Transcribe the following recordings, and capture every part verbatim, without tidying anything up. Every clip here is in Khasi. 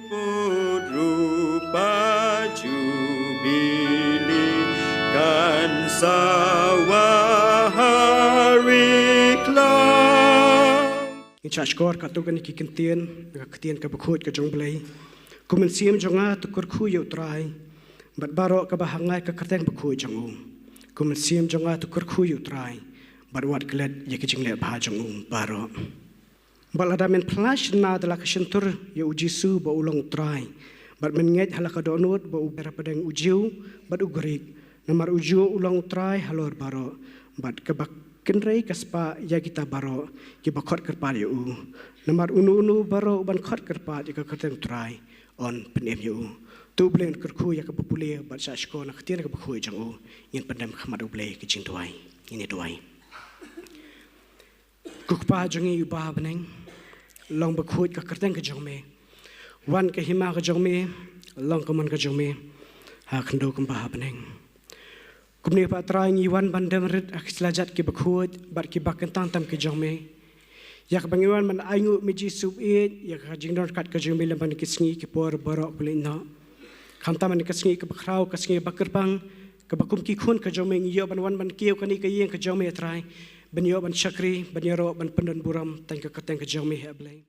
Put rupa jubili kan sawa hari klau. Ngin shah shkor katto katne ki ktien, ka ktien kaba khuid ka jong U Blei. Ko mynsiem jong nga to kyrkhu ïa U Trai, bad baroh kaba ha nga ka kyrteng bakhuid jong u. Ko mynsiem jong nga to kyrkhu ïa U Trai, bad wat klet ïa ki jingleh bha jong u baroh. Bad lada men phla shynna da la ka shyntur ïa U Jisu ba u long U Trai, bad men ngeit ha la ka dohnud ba u ber hapdeng u Jiw bad u Grik, namar u Jiw u long U Trai halor baroh, bad kaba kynrei ka spah ïa kita baroh kiba khot kyrpad ïa u. Namar uno uno baroh uban khot kyrpad ïa ka kyrteng U Trai un pynim ïa u. To U Blei un kyrkhu ïa kaba pule bad shah shkor na ka ktien kaba khuid jong u. Ngin pyndem khmat U Blei ka jingduwai. Ngin ïa duwai. Ko Kpa jong ngi uba ha bneng, long bakhuid ka kyrteng ka jong me. Wan ka hima ka jong me, long ka mon ka jong me, ha khyndew kumba ha bneng. Kumne Pa Trai ngi wan ban dem rit ha ki slajat kiba khuid bad kiba kyntang tam ki jong me. Ïa kaba ngi wan ban ainguh Me Jisu, ïa ka jingdon kat ka jong me lem bad ki sngi ki por baroh kaba leit noh. Khamtam ha ka sngi kaba khraw, ka sngi ba kyrpang, kaba kum ki khun ka jong me ngi ïoh ban wan ban kiew kane ka ïing ka jong me A Trai, ban ïoh ban shakri, ban ïaroh ban pyndon burom tang ka kyrteng ka jong me A Blei.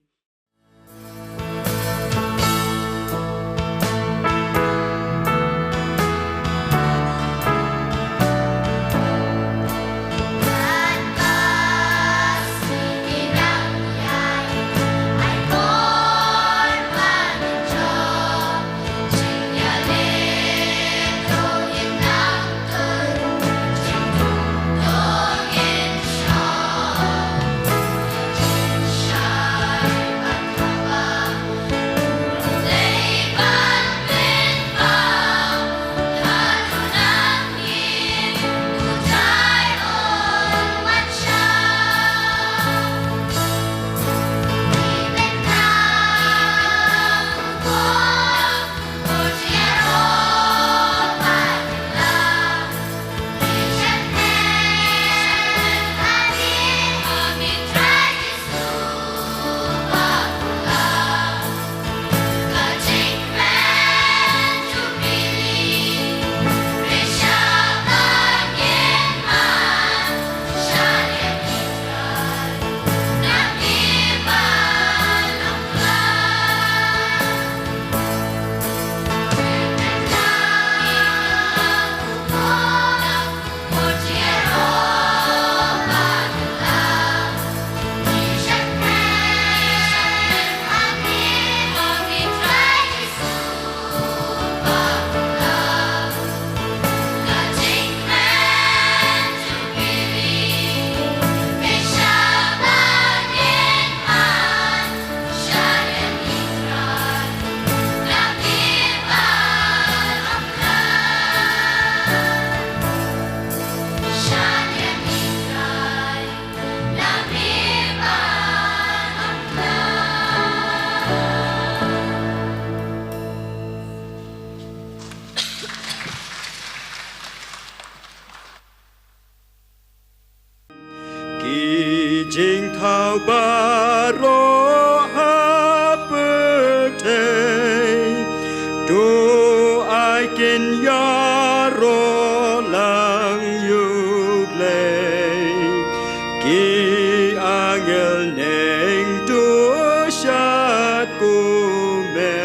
Ki jingthaw baroh ha pyrthei, to ai kin ïaroh lang ïa U Blei. Ki angel neng to shad kumne,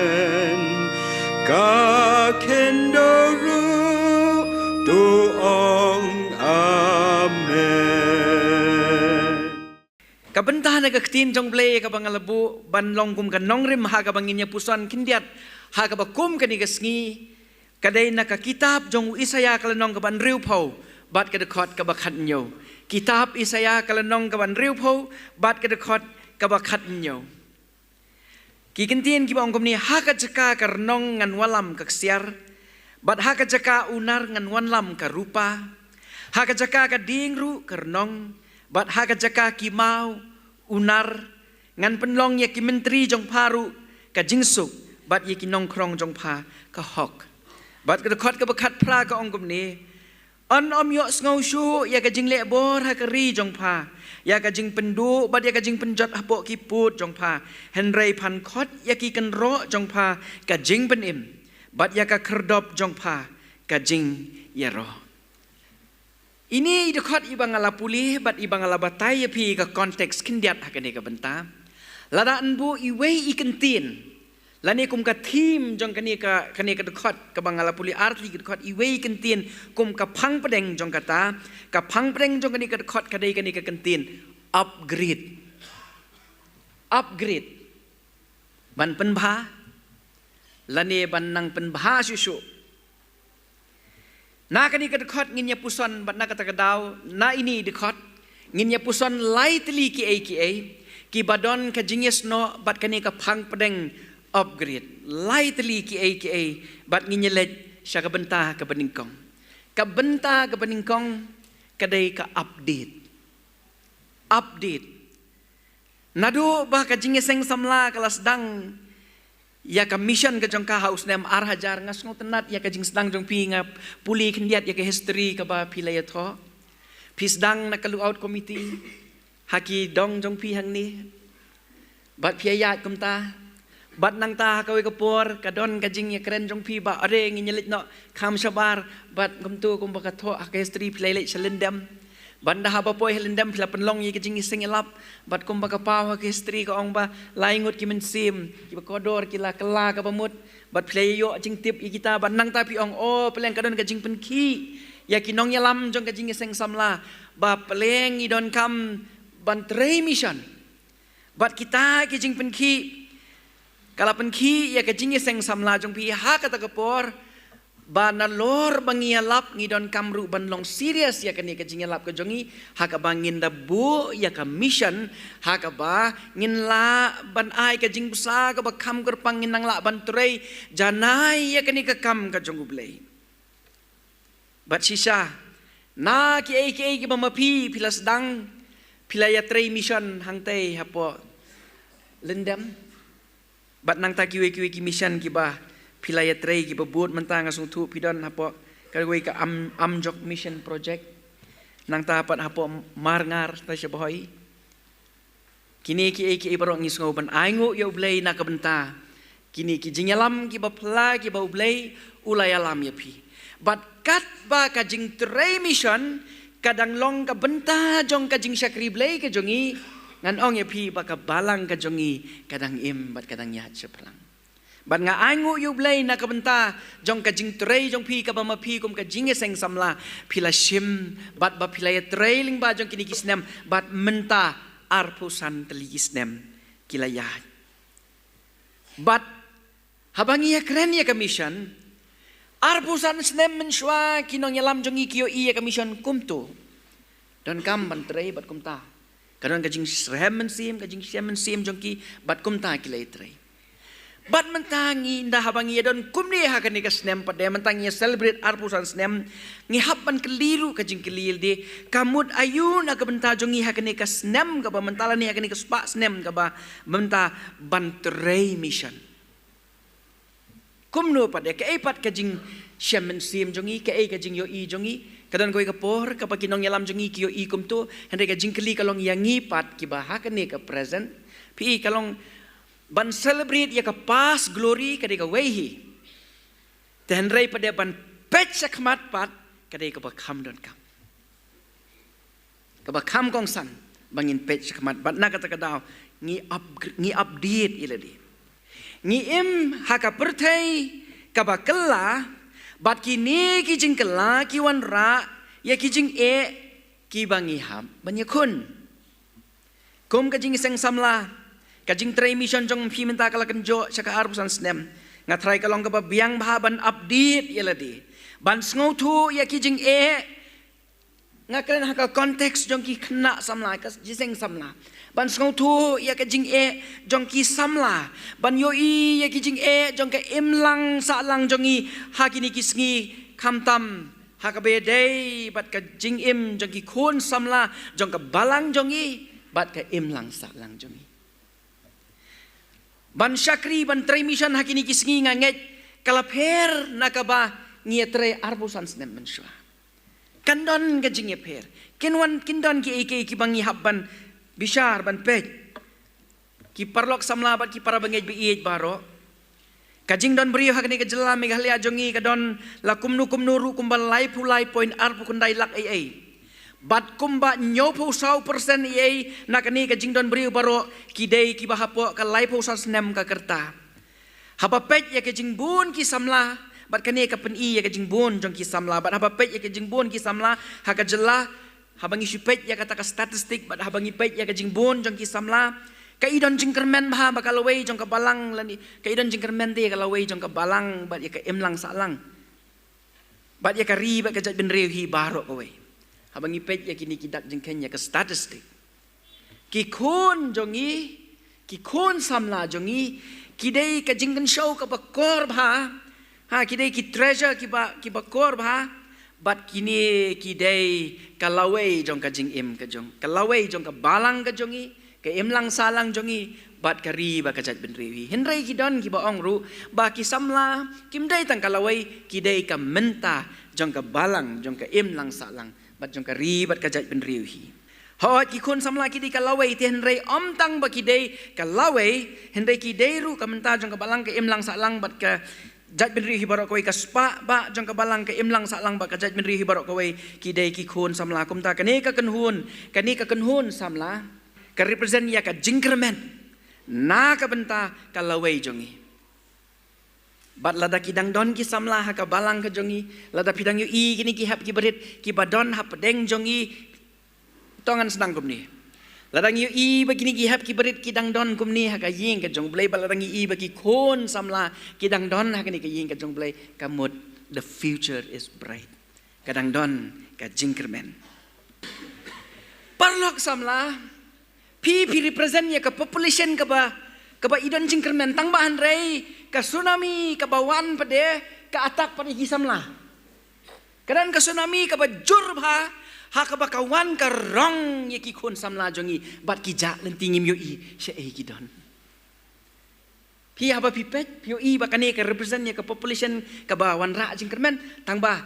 ka khyndew ruh to ong Amen. Ka bynta na ka ktien jong U Blei kaba nga la buh ban long kum ka nongrim ha kaba ngin ïa puson khyndiat ha kaba kum kane ka sngi, ka dei na ka kitab jong u Isaïah ka lynnong kaba hynriewphew bad ka dkhot kaba khathynñiew. Kitab Isaïah ka lynnong kaba hynriewphew bad ka dkhot kaba khathynñiew. Ki kyntien kiba ong kumne: Ha ka jaka ka rnong ngan wallam ka ksiar, bad ha ka jaka u nar ngan wallam ka rupa. Ha ka jaka ka dieng ruh ka rnong, bad ha ka jaka ki maw u nar, ngan pynlong ïa ki myntri jong pha ruh ka jingsuk, bad ïa ki nongkhrong jong pha ka hok. Bad ka dkhot kaba khatphra ka ong kumne: Un ym ïohsngew shuh ïa ka jingleh bor ha ka ri jong pha, ïa ka jingpynduh bad ïa ka jingpynjot hapoh ki pud jong pha, hynrei phan khot ïa ki kynroh jong pha ka jingpynim, bad ïa ka khyrdop jong pha ka jingïaroh. Ine i dkhot iba nga la pule bad iba nga la batai ïa phi ka context khyndiat ha kane ka bynta. Lada yn buh iwei i kyntien, lane kum ka theme jong kane ka, kane ka dkhot kaba nga la pule, artylli ka dkhot, iwei i kyntien kum ka phang pdeng jong kata, ka phang pdeng jong kane ka dkhot ka dei kane ka kyntien upgrade. Upgrade. Ban pynbha, lane ban nang pynbha shuh shuh. Na kane ka dkhot ngin ïa puson bad na kata ka daw, na ine i dkhot ngin ïa puson lai tylli kiei kiei kiba don ka jingïasnoh bad kane ka phang pdeng upgrade. Lai tylli kiei kiei bad ngin ïa leit sha ka bynta kaba nyngkong. Ka bynta kaba nyngkong ka dei ka update. Update. Naduh ba ka jingïaseng samla ka la sdang ïa ka mission ka jong ka ha u snem ar hajar, nga sngewtynnat ïa ka jingsdang jong phi, nga pule khyndiat ïa ka history kaba phi la ïathoh. Phi sdang na ka lookout committee ha ki dong jong phi hangne. Bad phi ïaid kumta. Bad nangta ha kawei ka por ka don ka jingïakren jong phi ba are ngin ïa leit noh kham shabar, bad kumto kumba ka thoh ha ka history phi la leit sha Lyndem. Bad nda haba poi ha Lyndem phi la pynlong ïa ka jingïaseng ïalap. Bad kumba ka paw ha ka history ka ong ba lai ngut ki mynsiem kiba kordor ki la kylla kaba mut. Bad phi la ïoh jingtip ïa kita, bad nangta phi ong, o, pyrshang ka don ka jingpynkhih ïa ki nongïalam jong ka jingïaseng samla ba pyrshang ngi donkam ban trei mission. Bad kita ki jingpynkhih ka la pynkhih ïa ka jingïaseng samla jong phi ha kata ka por, ba nalor ba ngi ïalap ngi donkam ruh ban long serious ïa kane ka jingïalap ka jong ngi, ha kaba ngin da buh ïa ka mission, ha kaba ngin lah ban ai ka jingbsa kaba kham kyrpang, ngin nang lah ban trei janai ïa kane ka kam ka jong U Blei. Bad shisha, na kiei kiei kiba ma phi phi la sdang, phi la ïatrei mission hangtei hapoh Lyndem. Bad nangta kiwei kiwei ki mission kiba phi la ïatrei kiba bud mynta, nga sngewthuh phi don hapoh kawei ka Am, Amjok Mission Project. Nangta pat hapoh Marngar ta sha Bhoi. Kine kiei kiei baroh ngi sngew ban ainguh ïa U Blei na ka bynta kine ki jingïalam kiba phylla kiba U Blei u la ïalam ïa phi. Bad katba ka jingtrei mission ka dang long ka bynta jong ka jingshakri Blei ka jong ngi, ngan ong ïa phi ba ka balang ka jong ngi ka dang im bad ka dang ïaid shaphrang. Bad nga ainguh ïa U Blei na ka bynta jong ka jingtrei jong phi kaba ma phi kum ka jingïaseng samla, phi la shim bad ba phi la ïatrei lyngba jong kine ki snem, bad mynta arphew san tylli ki snem ki la ïaid. Bad haba ngi ïakren ïa ka mission, arphew san snem mynshuwa ki nongïalam jong ngi ki ïohi ïa ka mission kumto. Donkam ban trei bad kumta ka don ka jingshem mynsiem, ka jingshem mynsiem jong ki, bad kumta ki la ïatrei. Bad mynta ngi, nda haba ngi ïa don kumne ha kane ka snem pat de, mynta ngi ïa celebrate arphew san snem, ngi hap ban kylli ruh ka jingkylli lade, ka mut aïu na ka bynta jong ngi ha kane ka snem kaba mynta lane ha kane ka spah snem kaba mynta ban trei mission. Kumno pat de, kaei pat ka jingshem mynsiem jong ngi, kaei ka jingïohi jong ngi? Ka don kawei ka por kaba ki nongïalam jong ngi ki ïohi kumto, hynrei ka jingkylli ka long ïa ngi pat kiba ha kane ka present, phi, ka long ban celebrate ïa ka past glory ka dei kawei hi. Te hynrei pat de ban peit shakhmat pat ka dei kaba kham donkam, kaba kham kongsan ba ngin peit shakhmat. Bad na kata ka daw ngi up, ngi update ïa lade. Ngi im ha ka pyrthei kaba kylla, bad kine ki jingkylla ki wanrah ïa ki jingeh kiba ngi hap ban ïakhun. Kum ka jingïaseng samla, ka jingtrei mission jong phi mynta ka la kynjoh sha ka arphew san snem. Nga tharai ka long kaba biang bha ban update ïa lade, ban sngewthuh ïa ki jingeh. Nga kren ha ka context jong ki khynnah samla, ka jingïaseng samla, ban sngewthuh ïa ka jingeh jong ki samla, ban ïohi ïa ki jingeh jong ka imlang sahlang jong ngi ha kine ki sngi, khamtam ha kaba ïadei bad ka jingim jong ki khun samla jong ka balang jong ngi bad ka imlang sahlang jong ngi. Ban shakri, ban trei mission ha kine ki sngi, nga ngeit ka la pher na kaba ngi ïatrei arphew san snem mynshuwa. Kan don ka jingïapher. Kin wan, kin don kiei kiei kiba ngi hap ban bishar, ban peit. Ki paralok samla bad ki para bangeit ba ïeit baroh. Ka jingdon briew ha kane ka jylla Meghalaya jong ngi ka don la kumno kumno ruh kumba laiphew lai point arphew khyndai lak ei ei. Bad kumba hynñiewphew saw percent ei ei na kane ka jingdon briew baroh ki dei kiba hapoh ka laiphew san snem ka rta. Haba peit ïa ka jingbun ki samla, bad kane ka pyni ïa ka jingbun jong ki samla, bad haba peit ïa ka jingbun ki samla ha ka jylla, haba ngi shu peit ïa kata ka statistik, bad haba ngi peit ïa ka jingbun jong ki samla, ka i don jingkyrmen bha ba ka lawei jong ka balang lane, ka i don jingkyrmen te ïa ka lawei jong ka balang bad ïa ka imlang sahlang. Bad ïa ka ri bad ka jaitbynriew hi baroh kawei. Haba ngi peit ïa kine ki dak jingkheiñ ïa ka statistik, ki khun jong ngi, ki khun samla jong ngi, ki dei ka jingkynshew kaba kor bha. Ha, ki dei ki treasure kiba, kiba kor bha. Bad kine ki dei ka lawei jong ka jingim ka jong, ka lawei jong ka balang ka jong ngi, ka imlang sahlang jong ngi, bad ka ri bad ka jaitbynriew hi. Hynrei ki don kiba ong ruh ba ki samla kim dei tang ka lawei, ki dei ka mynta jong ka balang, jong ka imlang sahlang, bad jong ka ri bad ka jaitbynriew hi. Hooid, ki khun samla ki dei ka lawei te, hynrei ym tang ba ki dei ka lawei, hynrei ki dei ruh ka mynta jong ka balang, ka imlang sahlang bad ka jaitbynriew hi baroh kawei, ka spah bah jong ka balang, ka imlang sahlang bad ka jaitbynriew hi baroh kawei, ki dei ki khun samla. Kumta kane ka kynhun, kane ka kynhun samla ka represent ïa ka jingkyrmen na ka bynta ka lawei jong ngi. Bad lada ki dang don ki samla ha ka balang ka jong ngi, lada phi dang ïohi kine ki hep ki barit kiba don hapdeng jong ngi, to ngan sdang kumne. Lada ngi ïohi ba kine ki hep ki barit ki dang don kumne ha ka ïing ka jong U Blei, bad lada ngi ïohi ba ki khun samla ki dang don ha kane ka ïing ka jong U Blei, ka mut the future is bright. Ka dang don ka jingkyrmen. Paralok samla, phi, phi represent ïa ka population kaba, kaba i don jingkyrmen, tang ba hynrei ka tsunami kaba wan pat de ka attack pat ïa ki samla. Ka don ka tsunami kaba jur bha, ha kaba ka wan ka rong ïa ki khun samla jong ngi, bad ki jah lynti, ngim ïohi shaei ki don. Phi, haba phi peit, phi ïohi ba kane ka represent ïa ka population kaba wanrah jingkyrmen, tang ba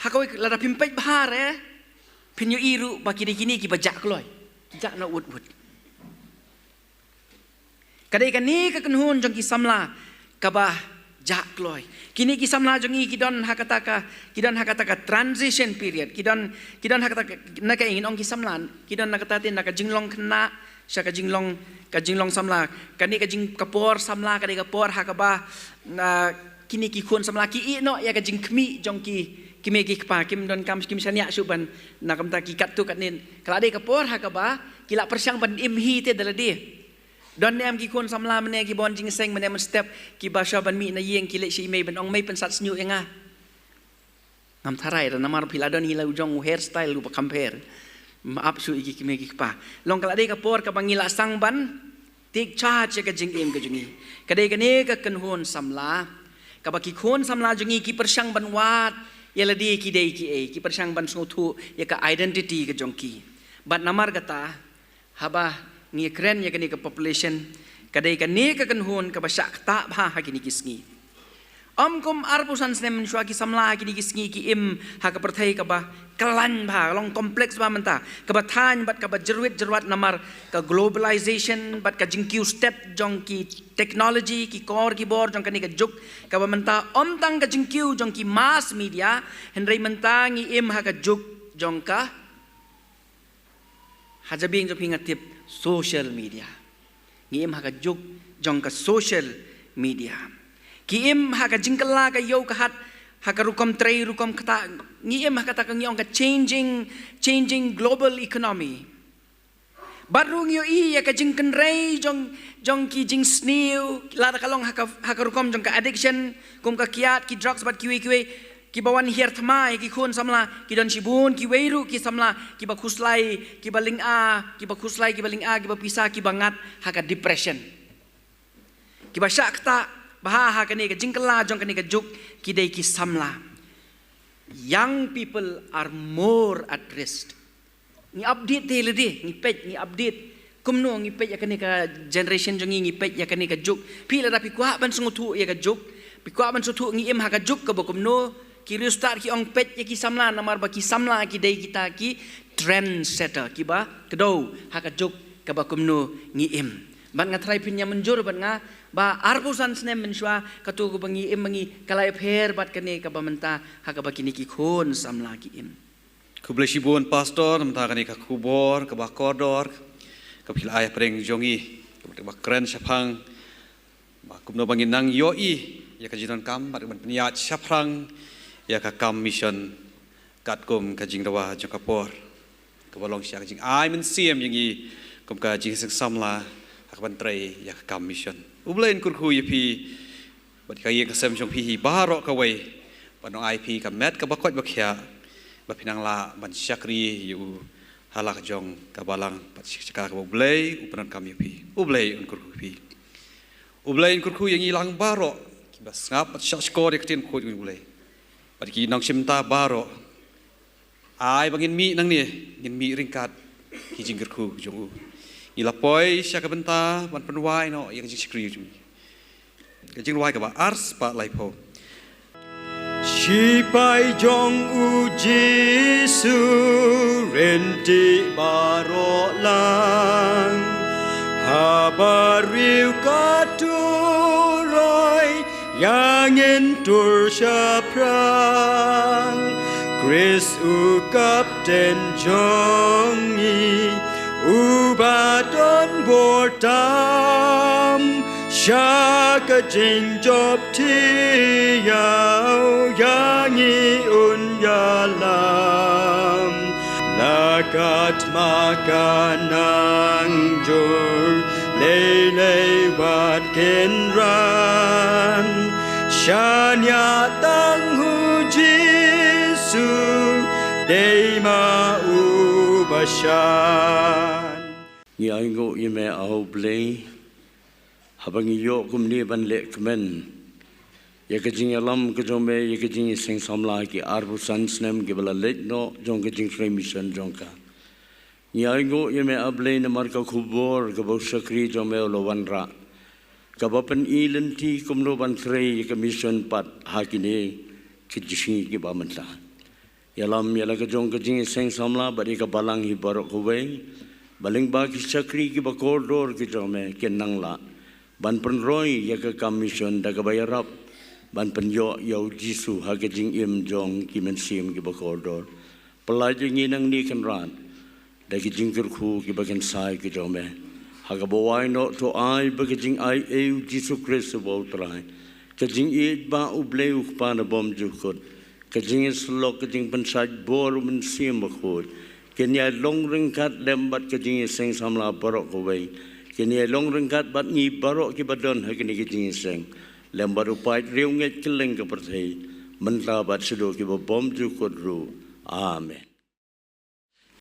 ha kawei lada phim peit bha re, phin ïohi ruh ba ki dei kine kiba jah kloi, ki jah noh wut wut. Ka dei kane ka kynhun jong ki samla kaba jah kloi. Kine ki samla jong ngi ki don ha kata ka, ki don ha kata ka transition period. Ki don, ki don ha kata ka, na ka, ngin ong ki samla, ki don na kata te, na ka jinglong khynnah sha ka jinglong, ka jinglong samla. Kane ka jing, ka por samla ka dei ka por ha kaba, na, kine ki khun samla ki ïeh noh ïa ka jingkhmih jong ki kmie ki kpa, kim donkam, kim shaniah shuh ban, na ka bynta ki katto katne. Ka la dei ka por ha kaba ki la pyrshang ban im hi te da lade. Don ne em ki khun samla mynne kiba wan jingïaseng mynne mynstep, kiba shah ban mih na ïing, ki leit sha i mei ban ong, "Mei, pynsat shñiuh ïa nga." Ngam tharai re, namar phi la don hi la u jong u hairstyle uba kham pher. Map shuh ïa ki kmie ki kpa. Long ka la dei ka por kaba ngi la sdang ban take charge ïa ka jingim ka jong ngi. Ka dei kane ka kynhun samla kaba ki khun samla jong ngi ki pyrshang ban wad ïa lade ki dei kiei, ki pyrshang ban sngewthuh ïa ka identity ka jong ki. Bad namar kata, haba ngi kren ïa kane ka population, ka dei kane ka kynhun kaba shah ktah bha ha kine ki sngi. Ym kum arphew san snem mynshuwa, ki samla ha kine ki sngi ki im ha ka pyrthei kaba khlaiñ bha, long complex bha mynta, kaba thaiñ bad kaba jyrwit jyrwat namar ka globalization bad ka jingkiew stet jong ki technology, ki kor ki bor jong kane ka juk, kaba mynta ym tang ka jingkiew jong ki mass media, hynrei mynta ngi im ha ka juk jong ka, ha jabieng jong phi nga tip, social media. Ngi im ha ka juk jong ka social media. Ki im ha ka jingkylla ka ïew ka hat, ha ka rukom trei rukom ktah. Ngi im ha kata ka ngi ong ka changing, changing global economy. Bad ruh ngi ïohi ïa ka jingkynrei jong, jong ki jingsniew, lada ka long ha ka, ha ka rukom jong ka addiction, kum ka kiad, ki drugs bad kiwei kiwei. Kiba wan hiar thma ïa ki khun samla, ki don shibun kiwei ruh ki samla kiba khuslai, kiba lynga, kiba khuslai, kiba lynga, kiba pisa, kiba ngat ha ka depression. Kiba shah ktah bha ha kane ka jingkylla jong kane ka juk ki dei ki samla. Young people are more at risk. Ngi update te lade, ngi peit, ngi update. Kumno ngi peit ïa kane ka generation jong ngi, ngi peit ïa kane ka juk. Phi, lada phi kwah ban sngewthuh ïa ka juk, phi kwah ban sngewthuh ngi im ha ka juk kaba kumno, Ki riewstad ki ong peit ïa ki samla, namar ba ki samla ki dei kita ki trendsetter, kiba kdew ha ka juk kaba kumno ngi im. Bad nga tharai phin ïa mynjur bad nga ba arphew san snem mynshuwa, kato kaba ngi im ma ngi ka la ïapher bad kane kaba mynta ha kaba kine ki khun samla ki im. Khublei shibun Pastor, mynta kane ka khubor kaba kordor kaba phi la ai ha pdeng jong ngi, kaba kren shaphang ba kumno ba ngin nang ïohi ïa ka jingdonkam bad ban pynïaid shaphrang ïa ka kam mission katkum ka jingdawa jong ka por, kaba long sha ka jingai mynsiem ïa ngi kum ka jingïaseng samla ha kaban trei ïa ka kam mission. U Blei un kyrkhu ïa phi bad ka ïing ka sem jong phi hi baroh kawei, bad un ai phi ka met kaba koit ba khiah, ba phin nang lah ban shakri ïa u ha la ka jong ka balang bad sha ka jaka kaba U Blei u pyndonkam ïa phi. U Blei un kyrkhu ïa phi. U Blei un kyrkhu ïa ngi lang baroh kiba sngap bad shahshkor ïa ka ktien khuid U Blei. Bad ki nongshim bynta baroh, ai ba ngin mih nangne, ngin mih ryngkat ki jingkyrkhu jong u. Ngi la poi sha ka bynta ban pynwai noh ïa ka jingshakri jong ngi. Ka jingrwai kaba ar spah laiphew. Shipai jong U Jisu, ryntih baroh lang. Haba riew ka turoi, ïa ngin tur shaphrang. Khrist u Kapten jong ngi, uba don bor tam sha ka jingjop thiaw, ïa ngi un ïalam. La ka thma ka nang jur, lei lei wat kin ran. Shaniah tang U Jisu, dei ma u ba shan. Ngi ainguh ïa me, A U Blei, haba ngi ïoh kumne ban leh kmen ïa ka jingïalam ka jong me ïa ka jingïaseng samla ki arphew san snem kiba la leit noh jong ka jingtrei mission jong ka. Ngi ainguh ïa me, A Blei, namar ka khubor kaba u shakri jong me u la wanrah, kaba pyni lynti kumno ban trei ïa ka mission pat ha kine ki sngi kiba mynta. Ïalam ïa la ka jong ka jingïaseng samla bad ïa ka balang hi baroh kawei, ba lyngba ki shakri kiba kordor ki jong me kin nang lah ban pynroi ïa ka kam mission da kaba ïarap ban pynïoh ïa U Jisu ha ka jingim jong ki mynsiem kiba kordor. Pynlait ïa ngi nangne Kynrad da ki jingkyrkhu kiba kynsai ki jong me. Ha kaba wai noh to ai ba ka jingai ei U Jisu Khrist uba U Trai, ka jingïeit ba U Blei U Kpa na bymjukut, ka jingïasyllok, ka jingpynshait bor U Mynsiem Bakhuid, kin ïai long ryngkat lem bad ka jingïaseng samla baroh kawei, kin ïai long ryngkat bad ngi baroh kiba don ha kane ka jingïaseng, lem bad u paid riewngeit kylleng ka pyrthei, mynta bad shaduh kiba bymjukut ruh. Amen.